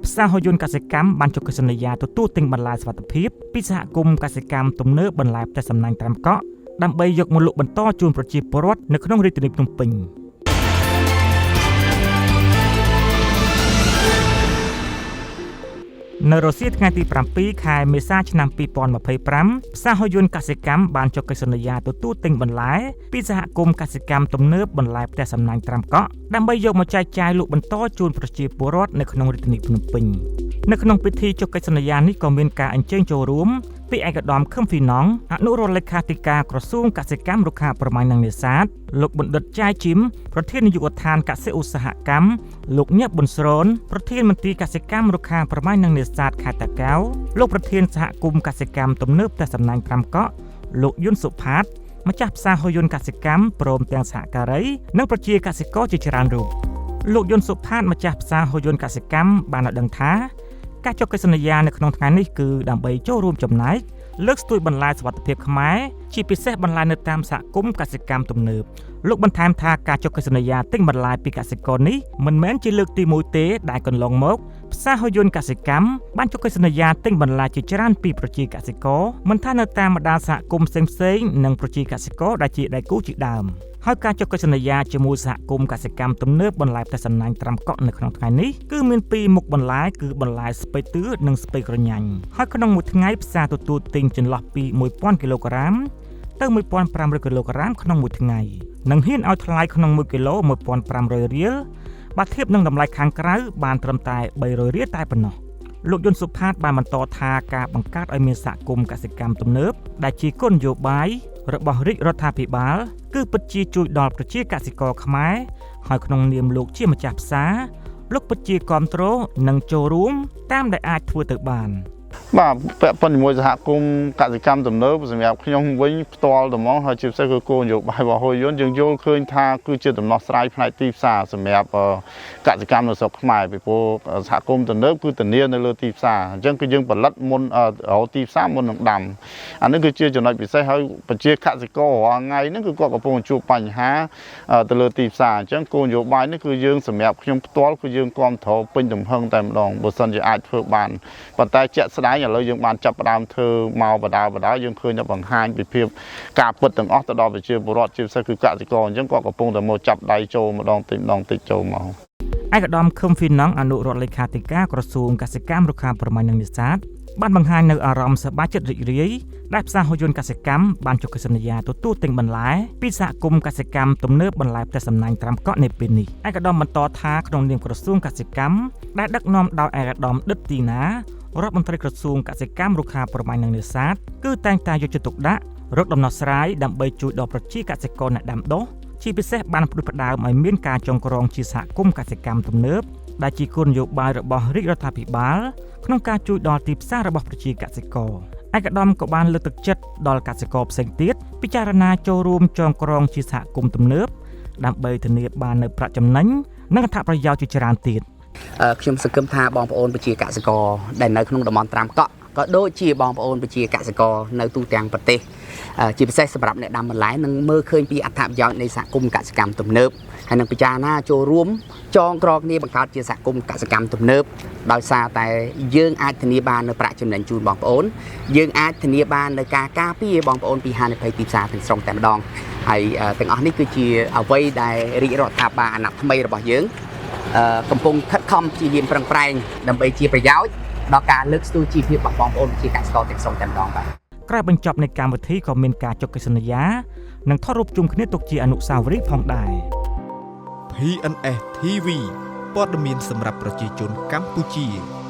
ផ្សារហូយន្តកសិកម្មបានចុះកិច្ចសន្យាទទួលទិញបន្លែសុវត្ថិភាពពីសហគមន៍កសិកម្មទំនើបបន្លែផ្ទះសំណាញ់ត្រាំកក់ដើម្បីយកមកលក់បន្តជូនប្រជាពលរដ្ឋនៅក្នុងរាជធានីភ្នំពេញ។នៅរសៀលថ្ងៃទី7ខែមេសាឆ្នាំ2025ផ្សារហូយន្តកសិកម្មបានចុះកិច្ចសន្យាទទួលទិញបន្លែពីសហគមន៍កសិកម្មទំនើបបន្លែផ្ទះសំណាញ់ត្រាំកក់ដើម្បីយកមកចែកចាយលក់បន្តជូនប្រជាពលរដ្ឋនៅក្នុងរាជធានីភ្នំពេញនៅក្នុងពិធីចុះកិច្ចសន្យានេះក៏មានការអញ្ជើញចូលរួមពីឯកឧត្តមខឹមហ្វីណង់អនុរដ្ឋលេខាធិការក្រសួងកសិកម្មរុក្ខាប្រមាញ់និងនេសាទលោកបណ្ឌិតចាយជីមប្រធាននាយកដ្ឋានកសិឧស្សាហកម្មលោកញឹកប៊ុនស្រនប្រធានមន្ទីរកសិកម្មរុក្ខាប្រមាញ់និងនេសាទខេត្តតាកែវលោកប្រធានសហគមន៍កសិកម្មទំនើបផ្ទះសំណាញ់ត្រាំកក់លោកយុនសុផាតម្ចាស់ផ្សារហូយន្តកសិកម្មព្រមទាំងសហការីនិងប្រជាកសិករជាច្រើនរូបលោកយុនសុផាតម្ចាស់ផ្សារហូយន្តកសិកម្មបានឲ្យដឹងថាការចុះកិច្ចសន្យានៅក្នុងថ្ងៃនេះគឺដើម្បីចូលរួមចំណែកលើកស្ទួយបន្លែសុវត្ថិភាពខ្មែរជាពិសេសបន្លែនៅតាមសហគមន៍កសិកម្មទំនើបលោកបន្ថែមថាការចុះកិច្ចសន្យាទិញបន្លែពីកសិករនេះមិនមែនជាលើកទី1ទេដែលកន្លងមកផ្សារហូយន្តកសិកម្មបានចុះកិច្ចសន្យាទិញបន្លែជាច្រើនពីប្រជាកសិករមិនថានៅតាមបណ្ដាសហគមន៍ផ្សេងៗនិងប្រជាកសិករដែលជាដៃគូជាដើមហើយការចុះកិច្ចសន្យាជាមួយសហគមន៍កសិកម្មទំនើបបន្លែផ្ទះសំណាញ់ត្រាំកក់នៅក្នុងថ្ងៃនេះគឺមានពីរមុខបន្លែគឺបន្លែស្ពៃទឿនិងស្ពៃក្រញាញ់ហើយក្នុងមួយថ្ងៃផ្សារទទួលទិញចន្លោះពី1000គីឡូក្រាមទៅ1500គីឡូក្រាមក្នុងមួយថ្ងៃនិងហ៊ានឲ្យថ្លៃក្នុង1គីឡូ1500រៀលបើធៀបនឹងតម្លៃខាងក្រៅបានត្រឹមតែ300រៀលតែប៉ុណ្ណោះលោកយុនសុផាតបានបន្តថាការបង្កើតឲ្យមានសហគមន៍កសិកម្មទំនើបដែលជាគោលនយោបាយរបស់រាជរដ្ឋាភិបាលគឺពិតជាជួយដល់ប្រជាកសិករខ្មែរហើយក្នុងនាមលោកជាម្ចាស់ផ្សារលោកពិតជាគាំទ្រនិងចូលរួមតាមដែលអាចធ្វើទៅបានបាទពាក់ព័ន្ធជាមួយសហគមន៍កសិកម្មទំនើបសម្រាប់ខ្ញុំវិញផ្ទាល់តែហ្មងហើយជាពិសេសគឺគោលនយោបាយរបស់ហូយន្តយើងយល់ឃើញថាគឺជាដំណោះស្រាយផ្នែកទីផ្សារសម្រាប់កសិកម្មនៅស្រុកខ្មែរពីព្រោះសហគមន៍ទំនើបគឺធានានៅលើទីផ្សារអញ្ចឹងគឺយើងផលិតមុនរកទីផ្សារមុននឹងដាំអានេះគឺជាចំណុចពិសេសហើយប្រជាកសិកររាល់ថ្ងៃហ្នឹងគឺគាត់កំពុងជួបបញ្ហាទៅលើទីផ្សារអញ្ចឹងគោលនយោបាយនេះគឺយើងសម្រាប់ខ្ញុំផ្ទាល់គឺយើងគាំទ្រពេញទំហឹងតែម្ដងបើសិនជាអាចធ្វើបានប៉ុន្តែជាក់ស្ដែងឥឡូវយើងបានចាប់ផ្ដើមធ្វើមកបដាយើងឃើញតែបង្ហាញពីភាពការពិតទាំងអស់ទៅដល់ប្រជាពលរដ្ឋជាពិសេសគឺកសិករអញ្ចឹងគាត់កំពុងតែមកចាប់ដៃចូលម្ដងតិចចូលមកឯកឧត្តមខឹមហ្វីណង់អនុរដ្ឋលេខាធិការក្រសួងកសិកម្មរុក្ខាប្រមាញ់និងនេសាទបានបង្ហាញនៅអារម្មណ៍សប្បាយចិត្តរីករាយដែលផ្សារហូយន្តកសិកម្មបានចុះកិច្ចសន្យាទទួលទិញបន្លែពីសហគមន៍កសិកម្មទំនើបបន្លែផ្ទះសំណាញ់ត្រាំកក់នៅពេលនេះឯកឧត្តមបន្តថាក្នុងនាមក្រសួងកសិកម្មដែលដឹកនាំដោយឯកឧត្តមឌិតទីណារដ្ឋមន្ត្រីក្រសួងកសិកម្មរុក្ខាប្រមាញ់និងនេសាទគឺតែងតែយកចិត្តទុកដាក់រកដំណោះស្រាយដើម្បីជួយដល់ប្រជាកសិករអ្នកដាំដុះជាពិសេសបានផ្ដួចផ្ដើមឲ្យមានការចងក្រងជាសហគមន៍កសិកម្មទំនើបដែលជាគោលនយោបាយរបស់រាជរដ្ឋាភិបាលក្នុងការជួយដល់ទីផ្សាររបស់ប្រជាកសិករឯកឧត្តមក៏បានលើកទឹកចិត្តដល់កសិករផ្សេងទៀតពិចារណាចូលរួមចងក្រងជាសហគមន៍ទំនើបដើម្បីធានាបាននូវប្រាក់ចំណេញនិងអត្ថប្រយោជន៍ជាច្រើនទៀតខ្ញុំសង្ឃឹមថាបងប្អូនប្រជាកសិករដែលនៅក្នុងតំបន់ត្រាំកក់ក៏ដូចជាបងប្អូនប្រជាកសិករនៅទូទាំងប្រទេសជាពិសេសសម្រាប់អ្នកដាំបន្លែនឹងមើលឃើញពីអត្ថប្រយោជន៍នៃសហគមន៍កសិកម្មទំនើបហើយនឹងពិចារណាចូលរួមចងក្រងគ្នាបង្កើតជាសហគមន៍កសិកម្មទំនើបដោយសារតែយើងអាចធានាបាននៅប្រាក់ចំណេញជូនបងប្អូនយើងអាចធានាបាននៅការការពារបងប្អូនពីហានិភ័យទីផ្សារទាំងស្រុងតែម្ដងហើយទាំងអស់នេះគឺជាអ្វីដែលរាជរដ្ឋាភិបាលអាណត្តិថ្មីរបស់យើងកំពុងខិតខំព្យាយាមប្រឹងប្រែងដើម្បីជាប្រយោជន៍ដល់ការលើកស្ទួយជីវភាពរបស់បងប្អូនប្រជាកសិករទាំងស្រុងតែម្ដងបាទក្រោយបញ្ចប់នៃកម្មវិធីក៏មានការចុះកិច្ចសន្យានិងថតរូបជុំគ្នាទុកជាអនុស្សាវរីយ៍ផងដែរ PNS TV ព័ត៌មានសម្រាប់ប្រជាជនកម្ពុជា។